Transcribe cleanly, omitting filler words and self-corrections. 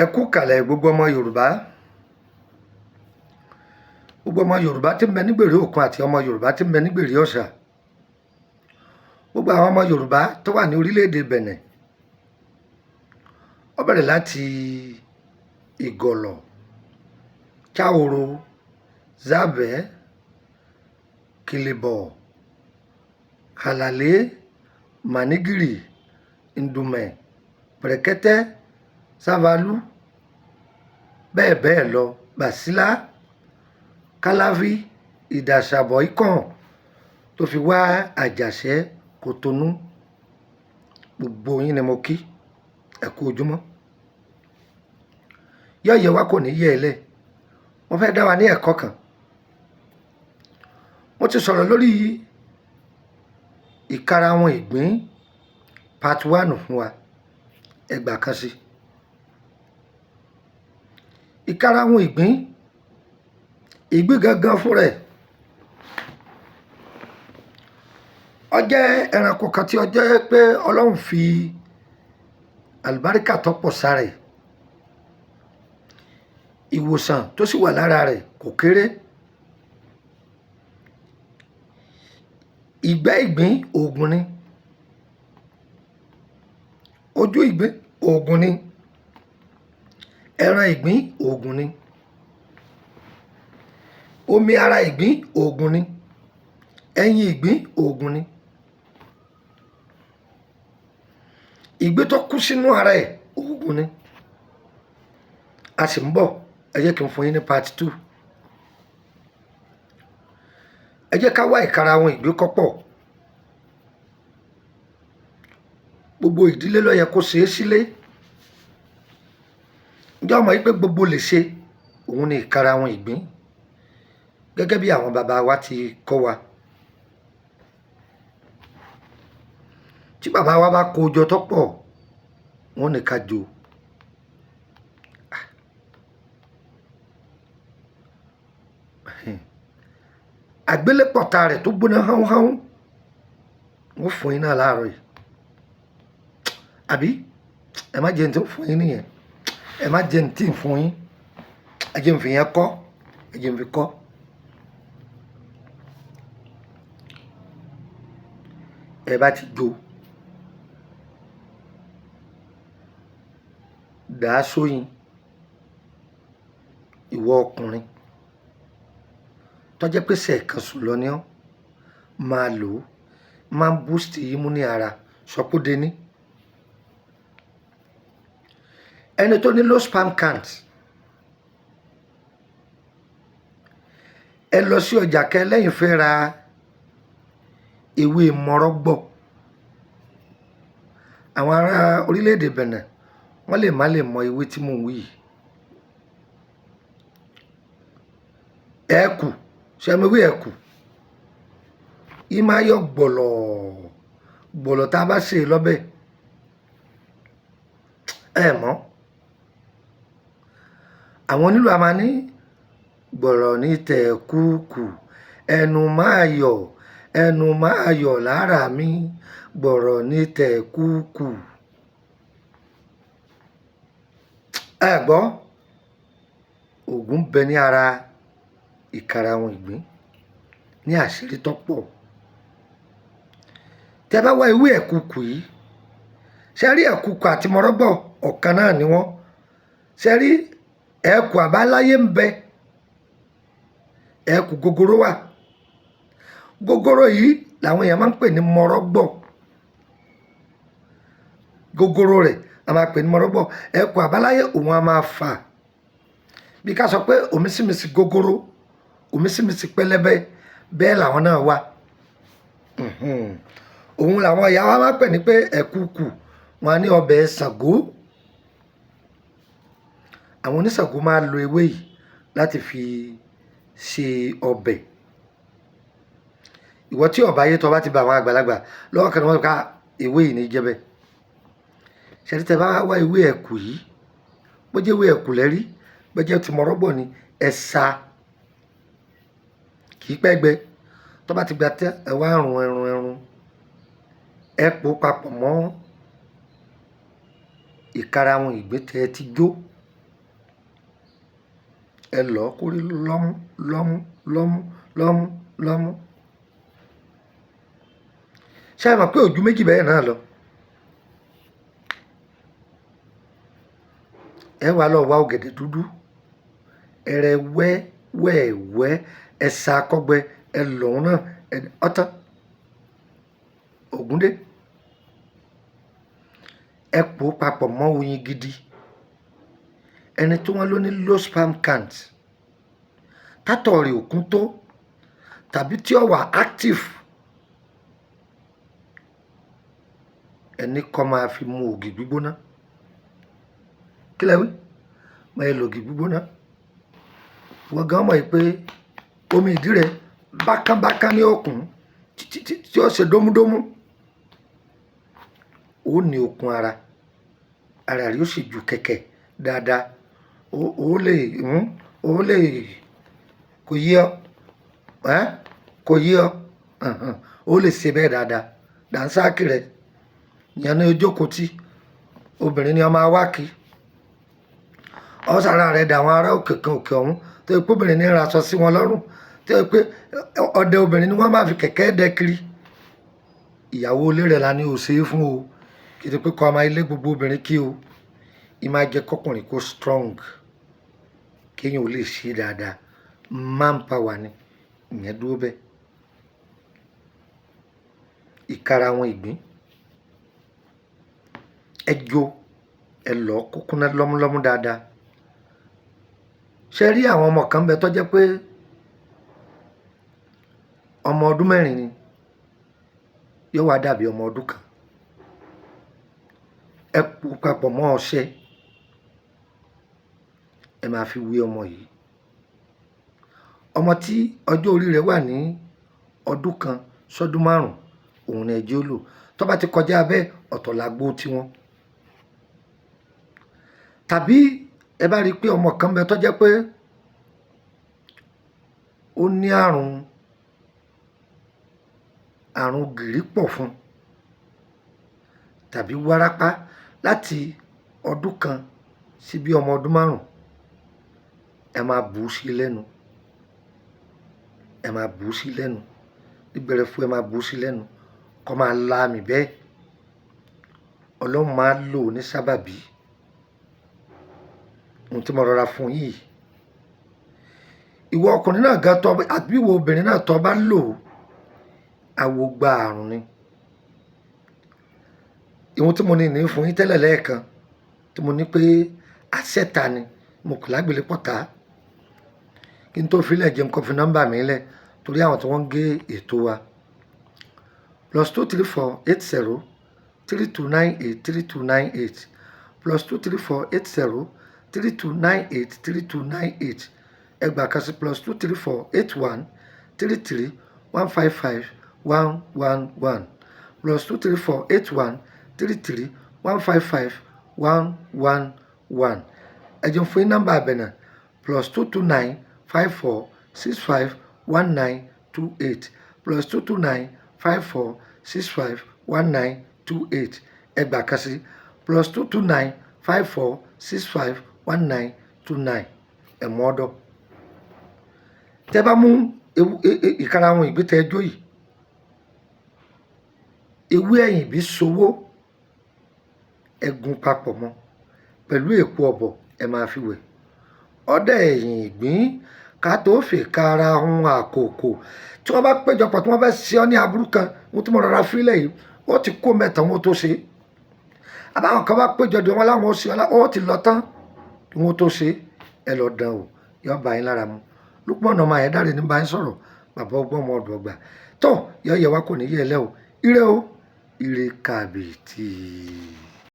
Ẹ kú kàlẹ̀ gbogbo ọmọ Yorùbá. Gbogbo ọmọ Yorùbá tí ń bẹ nígbèrè òkun àti ọmọ Yorùbá tí ń bẹ nígbèrè ọ̀sà. Gbogbo àwọn ọmọ Yorùbá tó wà ní orílẹ̀-èdè Bẹ̀nẹ̀. Ó bẹ̀rẹ̀ láti Ìgọ̀lọ̀, Cháhoro, Zábẹ̀ẹ́, Kìlìbọ̀, Kàlàlé, Mànígìrì, Ndùmẹ̀, Pẹ̀rẹ̀kẹ́tẹ́, Sávalú, bẹ́ẹ̀ bẹ́ẹ̀ lọ, Bàsílá, Káláví, Ìdàṣàbọ̀ Ikàn tó fi wá Àjàṣẹ́, Kòtónú. Gbogbo yín ni mo kí. Ẹ kú ojúmọ́. Yọ̀yẹ̀ wa kò ní yẹ̀ ẹ́ lẹ̀. Mo fẹ́ dá wa ní ẹ̀kọ́ kan. Mo ti sọ̀rọ̀ lórí ìkarahun ìgbín part one fún wa. Ẹ gbà kan sí. Ìkarahun ìgbín, ìgbín gangan fún rẹ̀. Ó jẹ́ ẹranko kan tí ó jẹ́ pé Ọlọ́run fi àlùbáríkà tó pọ̀ sára ẹ̀. Ìwòsàn tó sì wà lára rẹ̀ kò kéré. Ìgbẹ́ ìgbín òògùn ni. Ojú ìgbín òògùn ni. Ẹran ìgbín òògùn ni. Omi ara ìgbín òògùn ni. Ẹyin ìgbín òògùn ni. Ìgbín tó kú sínú ara ẹ̀ òògùn ni. A sì ń bọ̀. Ẹ jẹ́ kí n fún yín ní part two. Ẹ jẹ́ ká wá ìkarahun ìgbín kó pọ̀. Gbogbo ìdílé ló yẹ kó ṣe é sílé. Ǹjẹ́ o mọ̀ wípé gbogbo lè ṣe òun ni ìkarahun ìgbín gẹ́gẹ́ bí àwọn bàbá wa ti kọ́ wa. Tí bàbá wa bá kó jọ tó pọ̀, wọ́n ní ká jó. Àgbélépọ̀ta rẹ̀ tó gbóná hánhánhán, wọ́n fún yín náà láàárọ̀ yìí. Àbí? Ẹ má jẹ́ n tí ń fún yín nìyẹn. Ẹ má jẹ́ n tí ń fún yín. Ẹ jẹ́ n fi yẹn kọ́. Ẹ jẹ́ n fi kọ́. Ẹ bá ti jó, dà á sóyin. Ìwọ ọkùnrin tó jẹ́ pé ṣẹ̀ẹ̀kan sùn lọ ní ọ́, máa lò ó. Máa ń boost immune ara. Sọpọ́ dé ní. Ẹni tó ní low sperm count, ẹ lọ sí ọjà kẹ lẹ́yìn fẹ́ ra ewé mọ́rọ́gbọ̀. Àwọn ará orílẹ̀-èdè Bẹ̀nẹ̀ wọ́n lè má lè mọ ewé tí mò ń wí yìí. Ẹ̀kù, ṣé ẹ mọ ewé ẹ̀kù? Í máa yọ gbọ̀lọ̀ gbọ̀lọ̀ tá a bá sè é lọ́bẹ̀. Ẹ mọ̀. Àwọn onílù a máa ní gbọ̀lọ̀ ní tẹ̀kúkù, ẹnu máa yọ̀, ẹnu máa yọ̀ lára mi, gbọ̀rọ̀ ní tẹ̀kúkù. Ẹ gbọ́, òògùn ń bẹ ní ara ìkarahun ìgbín ní àṣírí tó pọ̀. Tẹ bá wá ewé ẹ̀kùkù yìí, ṣé rí ẹ̀kùkù àti mọ́rọ́gbọ̀ ọ̀kan náà ni wọ́n. Ṣé rí ẹ̀kù àbáláyé ń bẹ, ẹ̀kù gogoro wà. Gogoro yìí làwọn èèyàn máa ń pè ní mọ́rọ́gbọ̀. Gogoro rẹ̀ a máa pè ní mọ́rọ́gbọ̀. Ẹ̀kù àbáláyé òun a máa fà. Bí ká sọ pé òmísìmísì gogoro, òmísìmísì pẹlẹbẹ, bẹ́ẹ̀ làwọn náà wà. Òun làwọn ìyá wa máa ń pè ní pé ẹ̀kùkù. Wọ́n á ní ọbẹ̀ Ṣàngó. Àwọn oníṣàngó máa ń lo ewé yìí láti fi ṣe ọbẹ̀. Ìwọ tí ọba yé tó bá ti bá àwọn àgbàlagbà lọ́wọ́ kan ni wọ́n ká ewé yìí ní jẹ́bẹ̀. Ṣé rí tẹ bá wá ewé ẹ̀kù yìí, bó jẹ́ ewé ẹ̀kù lẹ́rí, bó jẹ́ ti mọ́rọ́gbọ̀ ni, ẹ sa. Kì í pẹ́ gbẹ. Tó bá ti gbẹ tán, ẹ wá run ẹrun ẹrun. Ẹ pò papọ̀ mọ́ ìkarahun ìgbín tẹ ti jó. Ẹ lọ̀ ọ́ kó rí lọ́mú lọ́mú lọ́mú lọ́mú lọ́mú. Ṣé ẹ mọ̀ pé ojú méjì bẹ́ẹ̀ náà lọ? Ẹ wá lọ wá ọ̀gẹ̀dẹ̀ dúdú, ẹrẹ wẹ́ wẹ́ẹ̀wẹ́, ẹ sa akọ́gbẹ, ẹ lọ̀ ọ́n náà, ẹ ọ̀tán. Ògúndé. Ẹ pò ó papọ̀ mọ́ oyin gidi. Ẹni tí wọ́n ló ní low sperm count, tátọ̀ rẹ̀ ò kún tó, tàbí tí ó wà active, ẹni kọ́ máa fi mu ògì gbígbóná. Kí lẹ wí? Máa lo ògì gbígbóná. Wọ́n gan mọ̀ pé omi ìdí rẹ̀ bákánbákán ní òkun títí tí ó ṣe dómúdómú. Ó ní okun ara, ara rẹ̀ ó sì ju kẹ̀kẹ́ dáadáa. Ó lè, ó lè, kò yé ọ, ẹ́, kò yé ọ, ó lè ṣe bẹ́ẹ̀ dáadáa. Dànsákì rẹ̀, ìyẹn ní ojókòó tí obìnrin ni ọ máa wá kí. Ọ sára rẹ̀ dà àwọn ará òkè kan òkè ọ̀hún tó jẹ́ pé obìnrin ní ra aṣọ sí wọn lọ́rùn, tó jẹ́ pé ọdẹ obìnrin ni wọ́n máa fi kẹ̀kẹ́ dẹ kiri. Ìyàwó ilé rẹ̀ la ní ò ṣe é fún o. Kì í ṣe pé kó máa lé gbogbo obìnrin kí o. Ì máa jẹ́ kọ́kùnrin kó strong, kí èèyàn ó lè ṣe dáadáa. Man power ni, ìyẹn dúró bẹ́ẹ̀. Ìkara àwọn ìgbín. Ẹ jó, ẹ lọ̀ kó kúnná lọ́múlọ́mú dáadáa. Ṣé rí àwọn ọmọ kan bẹ tó jẹ́ pé ọmọ ọdún mẹ́rin ni, yóò wá dàbí ọmọ ọdún kan. Ẹ pò papọ̀ mọ́ ọṣẹ. Ẹ máa fi wé ọmọ yìí. Ọmọ tí ọjọ́ orí rẹ̀ wà ní ọdún kan sọ́dún márùn-ún, òun ni ẹ jẹ́ ó lò. Tó bá ti kọjá bẹ́ẹ̀, ọ̀tọ̀ làgbo tiwọn. Tàbí ẹ bá rí pé ọmọ kan bẹ tó jẹ́ pé ó ní àrùn, àrùn gìrì pọ̀ fún tàbí wárápá láti ọdún kan sí bí ọmọ ọdún márùn-ún, ẹ máa bù ú sí lẹ́nu. Ẹ máa bù ú sí lẹ́nu. Nígbẹ̀rẹ̀fún ẹ máa bù ú sí lẹ́nu. Kó máa la àmì bẹ́ẹ̀. Ọlọ́run máa lò ó ní sábàbí. Ohun tí mo rọra fún yín yìí. Ìwọ ọkùnrin náà gan tọ́ àbí ìwọ obìnrin náà tọ́ bá lò ó, àwo gba àrùn ni. Ohun tí mo ní ní fún yín tẹ́lẹ̀ lẹ́ẹ̀kan, tí mo ní pé àṣẹta ni, mo kò lágbèlé pọ̀tá. Kí n tó fi lẹ̀ jẹun kó fi nọ́mbà mi lẹ̀ torí àwọn tí wọ́n ń gé ètò wa. +234 80 3298 3298 +234 80 3298 3298. Ẹ gbà kan sí +234 81 33 155 111 +234 81 33 155 111. Ẹ jẹun fún yín nọ́mbà àbẹ̀nà +229 54 65 1928 +229 54 65 1928. Ẹ gbà kan sí +229 54 65 1929. Ẹ mú ọ̀dọ̀. Tẹ bá mú ìkara àwọn ìgbín tẹ jó yìí, ewé ẹ̀yìn bí sowó, ẹ gún papọ̀ mọ́ pẹ̀lú èpo ọ̀bọ̀, ẹ máa fi wẹ̀. Ọdẹ ẹ̀yìn ìgbín ká tó fi kara hun àkókò. Tí wọ́n bá péjọpọ̀ tí wọ́n fẹ́ ṣe ọ́ ní aburú kan, ohun tí mo rọra fílẹ̀ yìí, ó ti kó mẹ́ta wọn tó ṣe. Àbáwọn kan bá péjọ dé wọn láwọn ó ṣe ọ́, ó ti lọ tán kí wọ́n tó ṣe. Ẹ lọ dán o, yóò bá yín lára mu. Lukman ọmọ Ayédáre ní bá yín sọ̀rọ̀, bàbá ọgbọ́n ọmọ ọ̀dọ̀ ọgbà. Tó, yọ yẹ wá kò ní yẹ lẹ́ o. Ire o, ire kàbìtì.